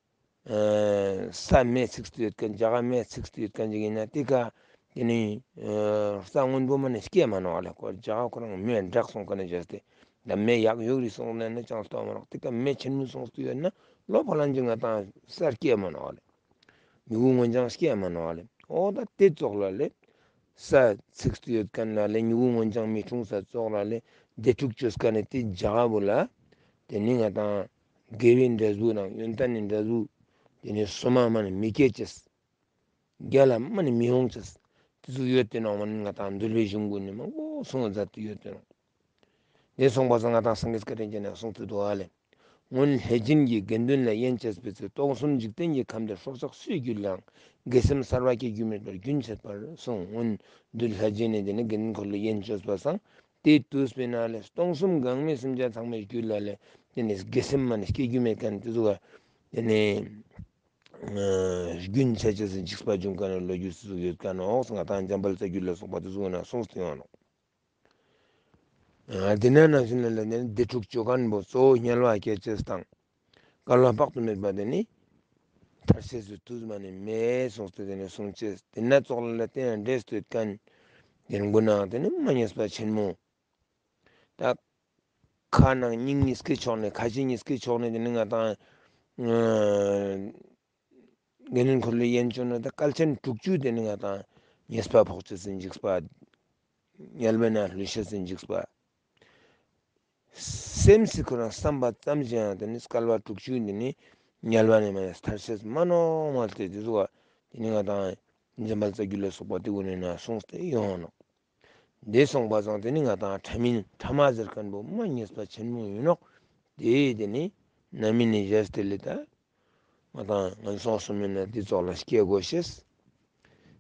ས་མེ་ཚིག་སྟེ་ཡོད་ཁན་རྒྱ་གར་མེ་ཚིག་སྟེ་ཡོད་ཁན་ཅིག་ཨིན་ན་ཏེ་ཀ་ཏེ་ནེ་ས་སྔོན་པོ་མ་ནེ་སྐྱེ་མ་ནོག་ལེ། ཁོ་རྒྱ་གར་ཁོ་རང་མེ་འདྲག་སོང་ཁན་ནི་བྱས་ཏེ་ད་མེ་ཡག་ཡོག་རི་སོང་ན་ནི་ཅང་ལྟོ་མ་ནོག། ཏེ་ཀ་མེ་ཆེན་མོ་སོང་སྟེ་ཡོད་ན་ལོ་ཕ་ལན་ཅིག་ང་དང་ས་སྐྱེ་མ་ནོག་ལེ། མི་བུ་ངོ་ཅང་སྐྱེ་མ་ནོག་ལེ། འོ་ད་དེ་ཙོགས་ལ་ལེ། ས་ཚིགས་སུ་ཡོད་མཁན་ལ་ལེ་མྱུ་གུ་སྔོ་ལྗང་མི་འཁྲུངས་ས་ཙོགས་ལ་ལེ་དེ་འཁྲུག་ཅོས་མཁན་ནི་དེ་ཇག་བོ་ལ། དེ་ནི་ང་དང་དགེ་བའི་འབྲས་བུ་དང་ཡོན་ཏན་ནི་འབྲས་བུ། དེ་ནི་སོ་མ་མ་ནི་མི་སྐྱེ་ཅེས། རྒྱལ་ལ་མ་ནི་མི་ཡོང་ཅེས། དེ་ཚོ་ཡོད་དེ་ནོག་མ་ནི་ང་དང་འདུལ་བའི་གཞུང་གུན་ནི་མང་པོ་གསུང་བ་མཛད་དེ་ཡོད་དེ་ནོག་དེ་སོང་པ་སང་ང་དང་སངས་རྒྱས་བཀའ་དྲིན་ཅན་ནས་གསུངས་ཏེ་འདུག་ཨ་ལེ། སྔོན་ལྷས་བྱིན་གྱིས་དགེ་འདུན་ལ་དབྱེན་བྱས་པའི་ཚེ། སྟོང་གསུམ་འཇིག་རྟེན་གྱི་ཁམས་འདིར་སྲོག་ཆགས་སུས་བརྒྱུད་ལའང་། དགེ་སེམས་གསར་བ་སྐྱེ་རྒྱུ་མེད་པར་རྒྱུན་ཆད་པར་གསུངས། སྔོན་འདུལ་ལྷས་བྱིན་ནི་དེ་ནི་དགེ་འདུན་འཁོར་ལོ་དབྱེན་བཅོས་པ་སང་དེ་དུས་པའི་ནང་ལས་སྟོང་གསུམ་གང་མའི་སེམས་ཅན་ཚང་མའི་རྒྱུད་ལ་ལས་དེ་ནི་དགེ་སེམས་མ་ནི་སྐྱེ་རྒྱུ་མེད་མཁན་དེ་ཚོ་ག་དེ་ནི་རྒྱུན་ཆད་ཅེས་སི་འཇིགས་པ་འབྱུང་མཁན་ནི་ལོ་རྒྱུས་སུ་ཡོད་མཁན་ནོག་ང་དང་འཇམ་དཔལ་རྩ་རྒྱུད་ལ་སོགས་པ་དེ་ཚོ་ན་གསུངས་ཏེ་ཡོང་ནོག་ཨ་དེ་ན་ནང་བཞིན་ལ་ནི་དེ་འཁྲུག་ཅོ་མཁན་པོ་གཙོ་བོ་དམྱལ་བ་སྐྱེ་ཅེས་དང་། སྐལ་བ་དཔག་ཏུ་མེད་པ་དེ་ནི་ཐར་ཤེས་སི་དུས་མ་ནི་མེད་གསུངས་ཏེ་དེ་ནི་གསུངས་ཅེས། དེ་ན་ཙོགས་ལ་དེ་ཡང་འདྲེས་ཏེ་ཡོད་མཁན་དེ་ནི་མགོ་ནང་དེ་ནི་མ་ཉེས་པ་ཆེན་མོ། ད་ཁ་ནང་སྙིང་གཉིས་ཀའི་ཕྱོགས་ནས་ཁ་ཅིག་གཉིས་ཀའི་ཕྱོགས་ནས་དེ་ནི་ང་དང་དགེ་འདུན་འཁོར་ལོ་དབྱེན་བཅོས་ན་ད་སྐལ་ཆེན་དྲུག་ཅུ་དེ་ནི་ང་དང་ཉེས་པ་ཕོག་ཅེས་སི་འཇིགས་པ། དམྱལ་བའི་ནང་ལུས་ཤེས་སི་འཇིགས་པ། སེམས་སི་ཁོ་རང་བསམ་པ་ཙམ་ཞིག་ཡང་དེ་ནི་སྐལ་བ་དྲུག་ཅུ་དེ་ནི་དམྱལ་བ་ནས་མ་ནི་ཐར་ཤེས་མ་ནོག་མ་ལྟོས་དེ་ཟུག་དེ་ནི་ང་དང་འཇམ་དཔལ་རྩ་རྒྱུད་ལ་སོགས་པ་དེ་ཀུན་ནི་ན་གསུངས་ཏེ་ཡོང་ནོག་དེ་སོང་པ་སང་དེ་ནི་ང་དང་ཕྲ་མིན་ཕྲ་མ་ཟེར་མཁན་པོ་མ་ཉེས་པ་ཆེན་མོ་ཡིན་ནོག་དེ་དེ་ནི་རྣམ་སྨིན་ནི་བཞེས་ཏེ་ལེ་ད། ང་དང་ངན་སོང་གསུམ་ཡོད་ན་དེ་ཙོགས་ལ་སྐྱེ་དགོས་ཤེས།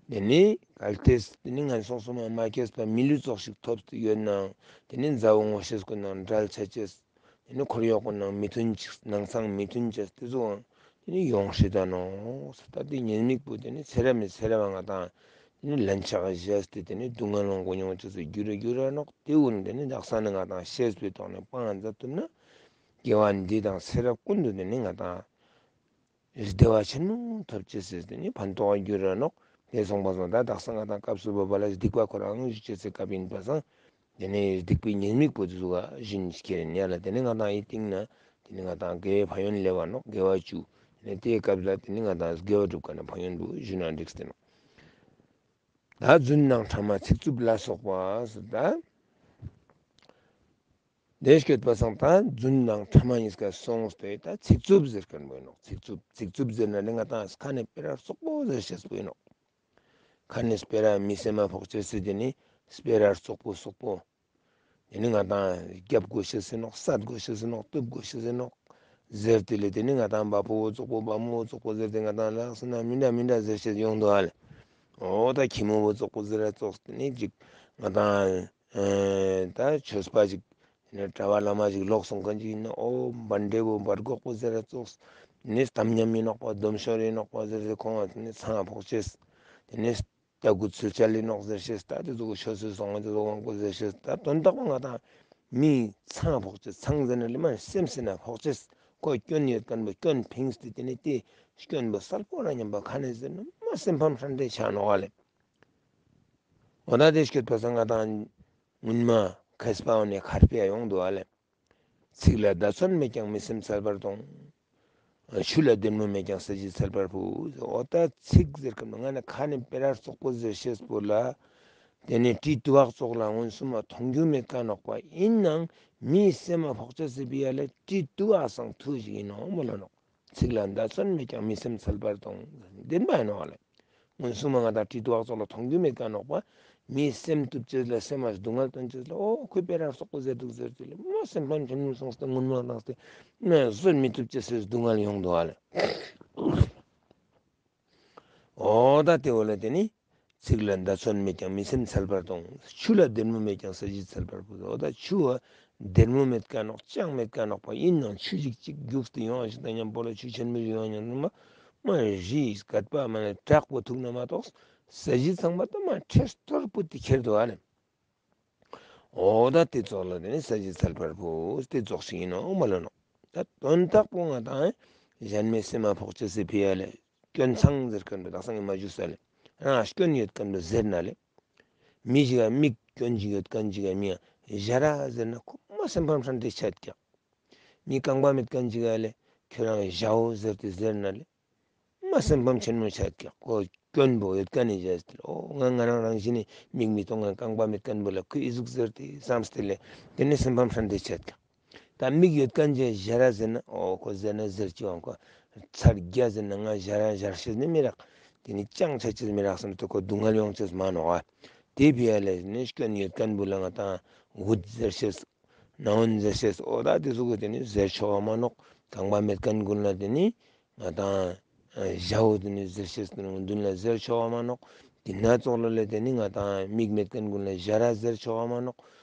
དེ་ནི་གལ་ཏེ་དེ་ནི་ངན་སོང་གསུམ་མ་སྐྱེས་པ་མི་ལུས་ཙོགས་ཤིག་ཐོབ་སྟེ་ཡོད་ནའང་དེ་ནི་མཛའ་བོ་ངོ་ཤེས་ཀུན་ནང་འབྲལ་ཆ་ཅེས། དེ་ནི་འཁོར་གཡོག་ཀུན་ནང་མི་མཐུན་ཅིག་ནང་ཚང་མི་མཐུན་ཅེས་དེ་ཚོའང་དེ་ནི་ཡོང་སྲིད་ད་ནོག་ད་དེ་ཉེས་དམིགས་པོ་དེ་ནི་ཚེ་རབས་ནས་ཚེ་རབས་ང་དང་དེ་ནི་ལན་ཆགས་བཞེས་ཏེ་དེ་ནི་སྡུག་བསྔལ་ལོངས་སྐུ་མྱོང་ཅེས་སུ་འགྱུར་རེ་འགྱུར་ར་ནོག་དེ་ཀུན་དེ་ནི་དག་ས་ནི་ང་དང་ཤེས་པའི་ཐོག་ནས་སྤང་མཛད་ཐུབ་ན། དགེ་བ་འདི་དང་ཚེ་རབས་ཀུན་ཏུ་དེ་ནི་ང་དང་བདེ་བ་ཆེན་མོ་ཐོབ་ཅེས་སི་དེ་ནི་ཕན་ཐོགས་འགྱུར་ར་ནོག་དེ་སོང་པ་སང་ད་དག་ས་ང་དང་སྐབས་སུ་བབ་པ་ལ་སྡིག་པ་ཁོ་རང་ཞུ་ཅེས་སི་སྐབས་ཡིན་པ་སང་དེ་ནི་སྡིག་པའི་ཉེས་དམིགས་པོ་དེ་ཟུག་ག་ཞུ་ཁྱེར་ཉ་ལ་དེ་ནི་ང་དང་ཡིད་གཏིང་ན་དེ་ནི་ང་དང་དགེ་བའི་ཕན་ཡོན་ལེ་བ་ནོག་དགེ་བ་བཅུ། དེ་ནི་དེའི་སྐབས་ལ་དེ་ནི་ང་དང་དགེ་བ་སྒྲུབ་མཁན་ནི་ཕན་ཡོན་པོ་ཞུ་ན་འགྲིག་སྟེ་ནོག་ད་རྫུན་དང་ཕྲ་མ་ཚིག་རྩུབ་ལ་སོགས་པ་ཟེར་ད། དེ་སྐྱོད་པ་སང་ད་རྫུན་དང་ཕྲ་མ་གཉིས་ཀ་སོང་སྟེ་ད་ཚིག་རྩུབ་ཟེར་མཁན་པོ་ཡིན་ནོག་ཚིག་རྩུབ་ཚིག་རྩུབ་ཟེར་ན་ནི་ང་དང་ཁ་ནས་སྤེ་ར་རྩོག་པོ་ཟེར་ཤེས་པོ་ཡིན་ནོག་ཁ་ནས་སྤེ་ར་མི་སེམས་མ་ཕོག་ཅེས་སི་དེ་ནི་སྤེ་ར་རྩོག་པོ་རྩོག་པོ། དེ་ནི་ང་དང་རྒྱབ་དགོས་ཤེས་ཡིན་ནོག་བསད་དགོས་ཤེས་ཡིན་ནོག་གཏུབ་དགོས་ཤེས་ཡིན་ནོག་ཟེར་ཏེ་ལེ་དེ་ནི་ང་དང་བ་ཕོ་བོ་རྩོག་པོ་བ་མོ་བོ་རྩོག་པོ་ཟེར་ཏེ་ང་དང་ལགས་སེ་ན་མི་འདྲ་མི་འདྲ་ཟེར་ཤེས་ཡོང་འདུག་ཨ་ལེ། འོ་ད་ཁྱི་མོ་བོ་རྩོག་པོ་ཟེར་ར་ཙོགས་དེ་ནི་ཅིག་ང་དང་ཨེ་ད་ཆོས་པ་ཅིག་དེ་ནི་གྲྭ་བ་བླ་མ་ཅིག་ལོག་སོང་མཁན་ཅིག་ཡིན་ན་འོ་བན་དེ་བོ་བར་གོག་པོ་ཟེར་ར་ཙོགས་དེ་ནི་གཏམ་ཉམས་ཡིན་ནོག་པ་སྡོམ་ཤོར་ཡིན་ནོག་པ་ཟེར་ཏེ་ཁོང་དེ་ནི་ཚང་ཕོག་ཅེས་དེ་ནི་སྐྱག་གུ་ཚུལ་ཆ་ལི་ནོག་ཟེར་ཤེས་ད་དེ་ཚོ་གི་ཆོས་སུ་སོང་བ་དེ་ཚོ་དབང་པོ་ཟེར་ཤེས་ད་དོན་དག་པོ་ང་དང་མི་ཚང་ཕོག་ཅེས་ཚང་ཟེར་ན་ལི་མ་སེམས་སི་ན་ཕོག་ཅེས་ཁོ་སྐྱོན་ཡོད་མཁན་པོ་སྐྱོན་ཕིངས་ཏེ་དེ་ནི་དེ་སྐྱོན་པོ་གསལ་པོ་རང་ཉམས་པ་ཁ་ནས་ཟེར་ན་མ་སེམས་ཕམ་ཧྲན་ཏེ་ཆ་ནོག་ཨ་ལེ། འོ་ད་དེ་སྐྱོད་པ་སང་ང་དང་སྔོན་མ་མཁས་པ་འོ་ནས་ཁར་པེ་ཡོང་འདུག་ཨ་ལེ། ཚིག་ལ་བརྡ་མཚོན་མེད་ཀྱང་མི་སེམས་འཚལ་བར་མཐོང་། ཆུ་ལ་སྡེར་མོ་མེད་ཀྱང་ས་གཞི་འཚལ་བར་བུ། འོ་ད་ཚིག་ཟེར་མཁན་ང་ནི་ཁ་ནས་སྤེ་ར་རྩོག་པོ་ཟེར་ཤེས་པོ་ལ། དེ་ནི་དྲི་དུ་བ་ཙོགས་ལ་མངོན་སུམ་མ་མཐོང་རྒྱུ་མེད་ཀ་ནོག་པ་ཡིན་ནའང་མི་སེམས་མ་ཕོག་ཅེས་སི་ཕི་ཡ་ལ་དྲི་དུ་བ་སང་ཐུག་ཞིག་ཡིན་ནོག་མོལ་ལ་ནོག་ཚིག་ལ་བརྡ་མཚོན་མེད་ཀྱང་མི་སེམས་འཚལ་བར་མཐོང་། བདེན་པ་ཡིན་ནོག་ལེ། མངོན་སུམ་མ་ང་དང་དྲི་དུ་བ་ཙོགས་ལ་མཐོང་རྒྱུ་མེད་ཀ་ནོག་པ། མི་སེམས་གཏུབ་ཅེས་ལ་སེམས་མ་སྡུག་བསྔལ་སྟོན་ཅེས་ལ་འོ་ཁོས་སྤེ་ར་རྩོག་པོ་ཟེར་འདུག་ཟེར་ཏེ་ལེ་མ་སེམས་ཕམ་ཆེན་མོ་སོང་སྟེ་སྔོན་མ་ལངས་ཏེ་མ་བཟོད་མི་གཏུབ་ཅེས་སི་སྡུག་བསྔལ་ཡོང་འདུག་ཨ་ལེ། འོ་ད་དེ་འོ་ལེ་དེ་ནི། ཚིག་ལ་བརྡ་མཚོན་མེད་ཀྱང་མི་སེམས་འཚལ་བར་མཐོང་། ཆུ་ལ་སྡེར་མོ་མེད་ཀྱང་ས་གཞི་འཚལ་བར་བུ། འོ་ད་ཆུ་བ་སྡེར་མོ་མེད་ཀ་ནོག་ཅང་མེད་ཀ་ནོག་པ་ཡིན་ནའང་ཆུ་ཞིག་ཅིག་རྒྱུགས་ཏེ་ཡོང་ཞིག་དང་མཉམ་པོ་ལ་ཆུ་ཆེན་མོ་ཞིག་ཡོང་མཉམ་མ་མ་རི་སྐད་པ་མ་ནི་བྲག་པོ་ཐུག་ན་མ་གཏོགས་ས་གཞི་ཚང་མ་ད་མ་ཁྲེས་ཐོར་པོ་དེ་ཁྱེར་འདུག་ཨ་ལེ། འོ་ད་དེ་ཙོགས་ལ་དེ་ནི་ས་གཞི་འཚལ་བར་བུ་དེ་ཙོགས་ཤིག་ཡིན་ནོག་མ་ལ་ནོག་ད་དོན་དག་པོ་ང་དང་གཞན་མའི་སེམས་མ་ཕོག་ཅེས་སི་ཕི་ཡ་ལེ། སྐྱོན་ཚང་ཟེར་མཁན་པོ་དག་ས་ངས་མ་ཞུས་ས་ལེ། རང་སྐྱོན་ཡོད་མཁན་པོ་ཟེར་ན་ལེ། མི་ཞིག་ག་མིག་སྐྱོན་ཞིག་ཡོད་མཁན་ཞིག་ག་མི་ཞ་ར་ཟེར་ན་ཁོ་མ་སེམས་ཕམ་ཧྲན་ཏེ་ཆད་ཀྱག་མི་རྐང་པ་མེད་མཁན་ཞིག་ག་ལེ་ཁྱོད་རང་ཞའོ་ཟེར་ཏེ་ཟེར་ན་ལེ། མ་སེམས་ཕམ་ཆེན་མོ་ཆ་ཀྱག། ཁོ་སྐྱོན་པོ་ཡོད་ཁན་ནི་བྱས་ཏེ་ཨོ་ང་ང་རང་རང་བཞིན་ནི་མིག་མི་མཐོང་ང་རྐང་པ་མེད་ཁན་བོ་ལ་ཁོས་འི་ཟུག་ཟེར་ཏེ་བསམས་ཏེ་ལེ་དེ་ནི་སེམས་ཕམ་ཧྲན་ཏེ་ཆ་ཀྱག། ད་མིག་ཡོད་ཁན་ཅིག་ཞར་ར་ཟེར་ན་ཨོ་ཁོ་ཟེར་ན་ཟེར་ཅི་ཡོང་ཁོ་ཚར་རྒྱ་ཟེར་ན་ང་ཞར་ར་ཞར་ཤེས་ནི་མི་རག། དེ་ནི་ཅང་ཆ་ཅེས་མི་རག་བསམ་སྟེ་ཁོ་སྡུག་བསྔལ་ཡོང་ཅེས་མ་ནོག་ཨ། དེ་བི་ཡ་ལེ་ནི་སྐྱོན་ཡོད་ཁན་བོ་ལ་ང་ཏང་འུད་ཟེར་ཤེས། ནའོན་ཟེར་ཤེས། ཨོ་ད་དེ་ཟུག་གི་དེ་ནི་ཟེར་ཆོག་ག་མ་ནོག། རྐང་པ་མེད་ཁན་ཀུན་ལ་དེ་ནི་ང་ཏང་ཞའོ་དེ་ནི་ཟེར་ཤེས་ཀུན་མདུན་ལ་ཟེར་ཆོག་ག་མ་ནོག། དེ་ན་ཙོགས་ལ་ལེ་དེ་ནི་ང་ཏང་མིག་མེད་ཁན་ཀུན་ལ་ཞར་ར་ཟེར་ཆོག་ག་མ་ནོག།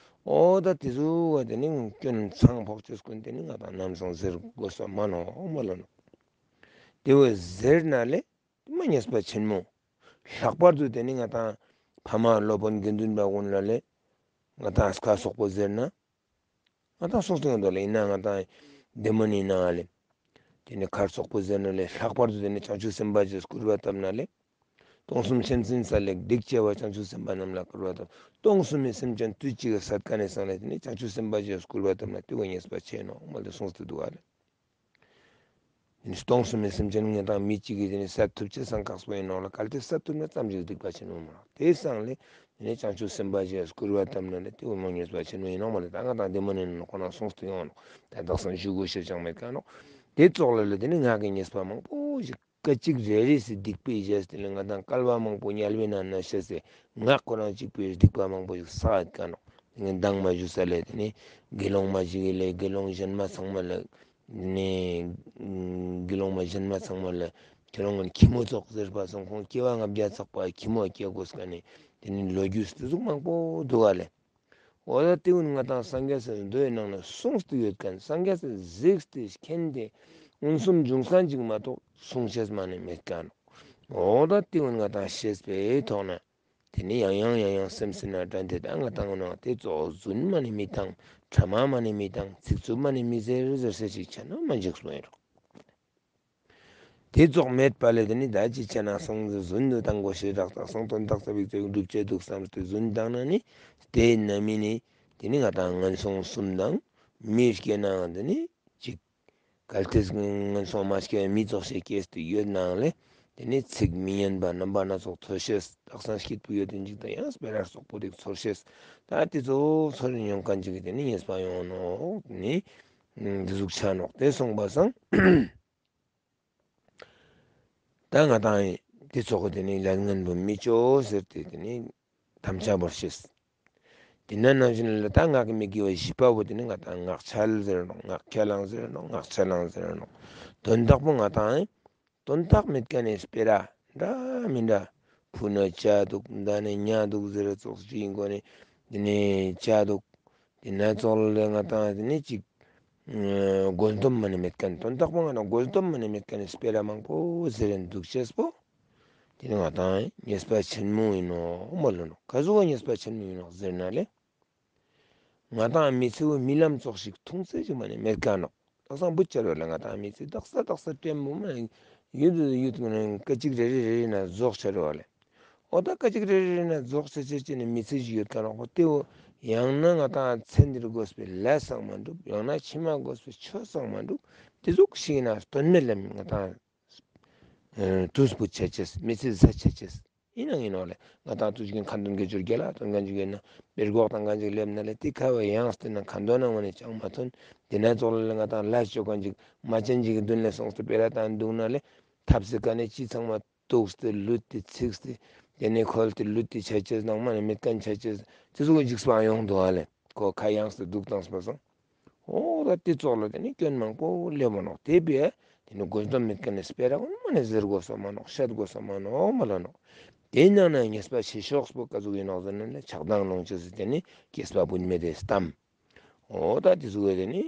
ཨོ་ད་དེ་ཟུག་གི་དེ་ནི་སྐྱོན་ཚང་ཕོག་ཅེས་ཀུན་དེ་ནི་ང་ཏང་ནམ་སང་ཟེར་དགོས་ས་མ་ནོག་མ་ལོ་ནོག། དེ་བོ་ཟེར་ན་ལེ་དེ་མ་ཉེས་པ་ཆེན་མོ། ལྷག་པར་དུ་དེ་ནི་ང་ཏང་ཕ་མ་སློབ་དཔོན་དགེ་འདུན་པ་ཀུན་ལ་ལེ་ང་ཏང་ཁ་སོག་པོ་ཟེར་ན། ང་ཏང་སོང་སྟེ་ཡོང་དོ་ལེ་ཡིན་ན་ང་ཏང་བདེ་མོ་ནི་ཡིན་ན་ལེ། དེ་ནི་ཁར་སོག་པོ་ཟེར་ན་ལེ་ལྷག་པར་དུ་དེ་ནི་བྱང་ཆུབ་སེམས་དཔའ་ཞིག་སྐུར་བ་བཏབ་ན་ལེ། སྟོང་གསུམ་མཁྱེན་བརྩེ་ས་ལེ་སྡིག་ཆེ་བ་བྱང་ཆུབ་སེམས་དཔའ་རྣམས་ལ་སྐུར་བ་བཏབ། སྟོང་གསུམ་མི་སེམས་ཅན་དུས་གཅིག་གི་སད་ཀ་ནས་སང་ལེ་དེ་ནི་བྱང་ཆུབ་སེམས་དཔའ་ཞིག་སྐུར་བ་བཏབ་ན་དེ་བོ་ཉེས་པ་ཆེ་ནོག་མ་ལེ་སོང་སྟེ་འདུག་ཨ་ལེ། དེ་ནི་སྟོང་གསུམ་མི་སེམས་ཅན་ང་ཏང་མི་གཅིག་གིས་དེ་ནི་སད་ཐུབ་ཅེས་སང་ཁག་པོ་ཡིན་ནོག་ལ་གལ་ཏེ་སད་ཐུབ་ན་ཙམ་ཞིག་སྡིག་པ་ཆེན་མོ་མ་ནོག། དེ་སང་ལེ་དེ་ནི་བྱང་ཆུབ་སེམས་དཔའ་ཞིག་སྐུར་བ་བཏབ་ན་ལེ་དེ་བོ་མོ་ཉེས་པ་ཆེན་མོ་ཡིན་ནོག་མ་ལེ། ད་ང་ཏང་བདེ་མོ་ནི་ནོག་ཁོ་ན་སོང་སྟེ་ཡོང་ནོག། ད་དག་སང་ཞུ་དགོས་ཤེས་ཅང་མེད་ཀ་ནོག། དེ་ཙོགས་ལ་ལེ་དེ་ནི་ངག་གི་ཉེས་པ་མང་པོ་ཞིག་སྐད་ཅིག་རེ་རེ་སི་སྡིག་པའི་རྗེས་དེ་ལས་ང་ཏང་བསྐལ་པ་མང་པོ་དམྱལ་བའི་ནང་ན་ཤེས་སི་ངག་ཁོ་རང་གཅིག་པོའི་སྡིག་པ་མང་པོ་ཞིག་བསགས་ཡོད་ཀ་ནོག། དེ་ནི་མདང་མ་ཞུས་ས་ལེ་དེ་ནི་དགེ་སློང་མ་ཞིག་གི་ལེ་དགེ་སློང་གཞན་མ་ཚང་མ་ལེ་དེ་ནི་དགེ་སློང་མ་གཞན་མ་ཚང་མ་ལེ་ཁྱེད་རང་ངི་ཁྱི་མོ་ཙོགས་ཟེར་བ་སང་ཁོང་སྐྱེ་བ་ལྔ་བརྒྱ་ཚག་པ་ཁྱི་མོ་སྐྱེ་དགོས་ཀ་ནི་དེ་ནི་ལོ་རྒྱུས་དེ་ཟུག་མང་པོ་འདུག་ག་ལེ། འོ་ད་དེ་ཀུན་ང་ཏང་སངས་རྒྱས་སི་མདོའི་ནང་ན་གསུངས་ཏེ་ཡོད་ཁན་སངས་རྒྱས་སི་གཟིགས་ཏེ་མཁྱེན་ཏེ་མངོན་སུམ་བྱུང་ས་ཅིག་མ་གཏོགས་གསུང་ཤེས་མ་ནི་མེད་ཀ་ནོག། འོ་ད་དེ་ཀུན་ང་ཏང་ཤེས་པའི་ཐོག་ན་དེ་ནི་ཡང་ཡང་ཡང་ཡང་སེམས་སི་ནང་དྲན་ཏེ་ད་ང་ཏང་ནང་དེ་ཙོགས་རྫུན་མ་ནི་མི་བཏང་། ཕྲ་མ་མ་ནི་མི་བཏང་། ཚིག་རྩུབ་མ་ནི་མི་ཟེར་ཟེར་ས་ཅིག་ཆ་ན་མ་འཇིགས་སོང་ཡིན་རོགས། དེ་ཙོགས་མེད་པ་ལས་དེ་ནི་ད་ཅི་བྱས་ན་སོང་རྫུན་དུ་བཏང་དགོས་ཤེས་རག་ད་སང་དོན་དག་ཙ་པིག་ཙ་པིག་སྒྲུབ་ཅེས་འདུག་བསམ་སྟེ་རྫུན་བཏང་ན་ནི་དེ་ན་མི་ནི་དེ་ནི་ང་ཏང་ངན་སོང་གསུམ་དང་མི་སྐྱེ་ནའང་དེ་ནི་ཅིག་གལ་ཏེ་ངན་སོང་མ་སྐྱེ་བའི་མི་ཙོགས་ཤིག་སྐྱེས་ཏེ་ཡོད་ནའང་ལས་དེ་ནི་ཚིག་མི་སྙན་པ་རྣམ་པ་སྣ་ཚོགས་ཐོས་ཤེས་དག་སང་སྐྱིད་པོ་ཡོད་དེ་འཇིག་ད་ཡང་སྤེ་ར་སོག་པོ་རིགས་ཚོར་ཤེས་ད་དེ་ཙོགས་ཚོར་ཡོང་ཁན་ཅིག་གི་དེ་ནི་ཉེས་པ་ཡོང་ནོག་ནི་དེ་ཟུག་ཆ་ནོག། དེ་སོང་པ་སང་། ད་ང་ཏང་དེ་ཙོགས་དེ་ནི་ལས་ངན་པོ་མི་ཅོ་ཟེར་ཏེ་དེ་ནི་དམ་བཅའ་བོར་ཤེས། དེ་ན་ནང་བཞིན་ལ་ད་ངག་གི་མི་དགེ་བ་བཞི་པ་བོ་དེ་ནི་ང་ཏང་ངག་འཁྱལ་ཟེར་ནོག། ངག་འཁྱལ་ལང་ཟེར་ནོག། ངག་འཁྱལ་ལང་ཟེར་ནོག། དོན་དག་པོ་ང་ཏང་དོན་དག་མེད་ཁན་ནི་སྤེ་ར་འདྲ་མི་འདྲ་ཕུ་ན་ཅ་འདུག་མདའ་ན་ཉ་འདུག་ཟེར་ཙོགས་ཅིག་ཡིན་གོ་ནི་དེ་ནི་ཅ་འདུག། དེ་ན་ཙོགས་ལ་ང་ཏང་དེ་ནི་ཅིག་དགོས་འདོད་མ་ནི་མེད་ཁན་དོན་དག་པོ་ང་ཏང་དགོས་འདོད་མ་ནི་མེད་ཁན་ནི་སྤེ་ར་མང་པོ་ཟེར་རིན་འདུག་ཅེས་པོ་དེ་ནི་ང་ཏང་ཉེས་པ་ཆེན་མོ་ཡིན་ནོག་མ་ལོ་ནོག། ག་ཟུག་ག་ཉེས་པ་ཆེན་མོ་ཡིན་ནོག་ཟེར་ན་ལེ། ང་ཏང་མི་ཚེ་བོ་རྨི་ལམ་ཙོགས་ཤིག་མཐོང་ཚད་ཅིག་མ་ནི་མེད་ཀ་ནོག། དག་སང་བུ་ཆ་རོ་ལ་ང་ཏང་མི་ཚེ་དག་ས་དག་ས་ཀྲེན་མོ་མ་ཡུད་ཡུད་སྐད་ཅིག་རེ་རེ་རེ་རེ་ན་རྫོགས་ཆ་རོ་ལེ། འོ་ད་སྐད་ཅིག་རེ་རེ་རེ་ན་རྫོགས་ཆ་ཆ་ཅེས་ནི་མི་ཚེ་ཞིག་ཡོད་ཀ་ནོག་པོ་དེ་བོ་ཡང་ན་ང་ཏང་ཚེ་འདིར་དགོས་པའི་ལས་སང་མ་འགྲུབ། ཡང་ན་ཕྱི་མ་དགོས་པའི་ཆོས་སང་མ་འགྲུབ། དེ་ཟུག་ཞིག་ན་དོན་མེད་ལ་ང་ཏང་དུས་པོ་ཆ་ཅེས་མི་ཚེ་ཟད་ཆ་ཅེས། ཡིན་ནའང་ཡིན་ནོག་ལེ། ང་ཏང་དུས་རྒྱུན་ཁ་འདོན་དགེ་སྦྱོར་རྒྱལ་ལ་སྟོན་ཁན་ཅིག་ཡོད་ན་སྤེ་ར་གོག་བཏང་ཁན་ཅིག་སླེབས་ན་ལེ་དེ་ཁ་བ་ཡངས་ཏེ་ན་ཁ་འདོན་ནང་མ་ནི་ཅང་མ་ཐོན། དེ་ན་ཙོགས་ལ་ལེ་ང་ཏང་ལས་ཅོ་ཁན་ཅིག་མ་ཅན་ཅིག་གི་མདུན་ལ་སོང་སྟེ་སྤེ་ར་བཏང་འདུག་ན་ལེ་ཐབས་ཟེར་ཁན་ནི་ཅི་ཚང་མ་གཏུགས་ཏེ་ལུད་དེ་ཚིགས་ཏེ་དེ་ནས་ཁོལ་ཏེ་ལུད་དེ་ཆ་ཅེས་ནང་མ་ནི་མེད་ཁན་ཆ་ཅེས་དེ་ཟུག་གི་འཇིགས་པ་ཡོང་འདུག་ཨ་ལེ། ཁོ་ཁ་ཡངས་ཏེ་འདུག་བཏང་སྤ་སང་། འོ་ད་དེ་ཙོགས་ལ་དེ་ནི་སྐྱོན་མང་པོ་སླེབས་པ་ནོག། དེ་བས་དེ་ནི་དགོས་འདོད་མེད་ཁན་ནི་སྤེ་ར་ཀུན་མ་ནི་ཟེར་དགོས་ས་མ་ནོག། བཤད་དགོས་ས་མ་ནོག་མ་ལ་ནོག། དེ་ནང་ན་ཉེས་པ་ཆེ་ཤོས་པོ་ག་ཟུག་ཡིན་ནོག་ཟེར་ན་ལེ་ཆགས་སྡང་ལོངས་སྤྱོད་ཟེར་དེ་ནི་སྐྱེས་པ་བུད་མེད་དེ་གཏམ། འོ་ད་དེ་ཟུག་གི་དེ་ནི་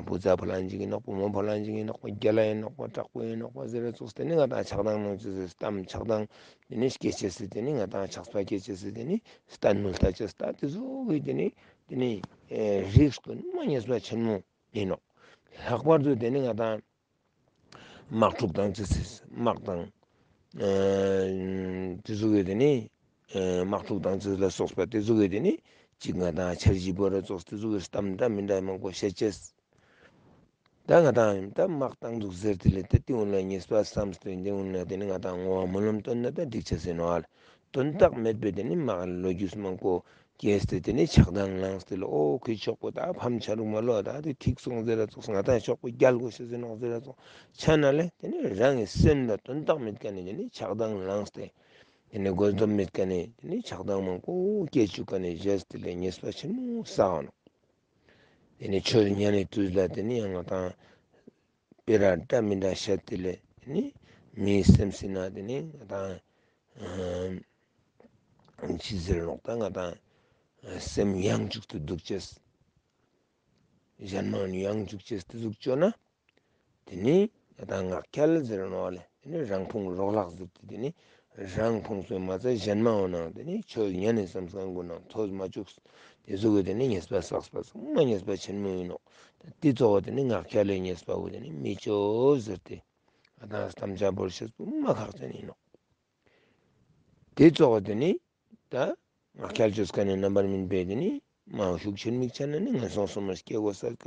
བུ་ཚ་ཕ་ལན་ཅིག་ཡིན་ནོག་པོ་མོ་ཕ་ལན་ཅིག་ཡིན་ནོག་པོ་རྒྱལ་ལ་ཡིན་ནོག་པོ་དྲག་པོ་ཡིན་ནོག་པོ་ཟེར་ར་ཙོགས་དེ་ནི་ང་ཏང་ཆགས་སྡང་ལོངས་སྤྱོད་ཟེར་གཏམ་ཆགས་སྡང་དེ་ནི་སྐྱེ་ཅེས་ཟེར་དེ་ནི་ང་ཏང་ཆགས་པ་སྐྱེ་ཅེས་ཟེར་དེ་ནི་སྟན་ནུལ་ལྟ་ཅེས་ད་དེ་ཟུག་གི་དེ་ནི་དེ་ནི་རིགས་ཀུན་མ་ཉེས་པ་ཆེན་མོ་ཡིན་ནོག། ལྷག་པར་དུ་དེ་ནི་ང་ཏང་དམག་འཁྲུག་བཏང་ཅེས་དམག་དང་དེ་ཟུག་གི་དེ་ནི་དམག་འཁྲུག་བཏང་ཅེས་ལ་སོགས་པ་དེ་ཟུག་གི་དེ་ནི་ཅིག་ང་ཏང་འཆར་གཞི་བོ་ར་ཙོགས་དེ་ཟུག་གི་གཏམ་འདྲ་མི་འདྲ་མང་པོ་བཤད་ཅེས། ད་ང་དང་ད་མག་བཏང་འདུག་ཟེར་ཏེ་ལེ། ད་དེ་གུན་ལ་ཉེས་པ་བསམས་ཏེ་དེ་གུན་ལ་དེ་ནི་ང་དང་བསྔོ་བ་སྨོན་ལམ་བཏོན་ན་ད་འགྲིག་ཆ་ཟེར་ནོག་ཨ་ལེ། དོན་དག་མེད་པའི་དེ་ནི་མག་ལོ་རྒྱུས་མང་པོ་སྐྱེས་ཏེ་དེ་ནི་ཆགས་སྡང་ལངས་ཏེ་ལེ། ཨོ་ཁོའི་ཕྱོགས་པོ་ད་ཕམ་ཆ་རུག་མ་ལོ། ད་དེ་ཐིག་སོང་ཟེར་ར་ཙོགས། ང་དང་ཕྱོགས་པོ་རྒྱལ་དགོས་ཤེས་ཟེར་ནོག་ཟེར་ར་ཙོགས་ཆ་ན་ལེ། དེ་ནི་རང་གི་སེམས་ལ་དོན་དག་མེད་ཀ་ནི་དེ་ནི་ཆགས་སྡང་ལངས་ཏེ། དེ་ནི་དགོས་འདོད་མེད་ཀ་ནི་དེ་ནི་ཆགས་སྡང་མང་པོ་སྐྱེ་བཅུག་ཀ་ནི་བཞེས་ཏེ་ལེ་ཉེས་པ་ཆེན་མོ་བསགས་ནོག། དེ་ནི་ཆོས་ཉན་ནི་དུས་ལ་དེ་ནི་ཡང་ང་དང་སྤེ་ར་འདྲ་མི་འདྲ་བཤད་དེ་ལེ། དེ་ནི་མིའི་སེམས་སི་ན་དེ་ནི་ང་དང་ཅི་ཟེར་ནོག། ད་ང་དང་སེམས་ཡང་བཅུག་སྟེ་འདུག་ཅེས། གཞན་མ་ཡང་བཅུག་ཅེས་དེ་ཟུག་བཅོ་ན། དེ་ནི་ང་དང་ངག་འཁྱལ་ཟེར་ནོག་ལེ། དེ་ནི་རང་ཕུང་རོགས་ལག་ཟེར་ཏེ་དེ་ནི་རང་ཕུང་སོ་མ་ཚད་གཞན་མ་འོ་ནང་དེ་ནི་ཆོས་ཉན་ནི་བསམ་སང་གུན་ནང་ཐོས་མ་བཅུག། དེ་ཟུག་གི་དེ་ནི་ཉེས་པ་བསགས་པ་ཚང་མ་ཉེས་པ་ཆེན་མོ་ཡིན་ནོག། དེ་གཙོ་བོ་དེ་ནི་ངག་འཁྱལ་ལི་ཉེས་པ་བོ་དེ་ནི་མི་བཅོ་ཟེར་ཏེ་ང་དང་དམ་བཅའ་བོར་ཤེས་པོ་མ་ཁག་ཅན་ཡིན་ནོག། དེ་གཙོ་བོ་དེ་ནི་ད་ངག་འཁྱལ་བཅོས་ཀ་ནི་རྣམ་པར་སྨིན་པའི་དེ་ནི་མ་ཤུགས་ཆེན་མིག་ཆ་ན་ནི་ངན་སོང་གསུམ་མ་སྐྱེ་དགོས་ས་ཀ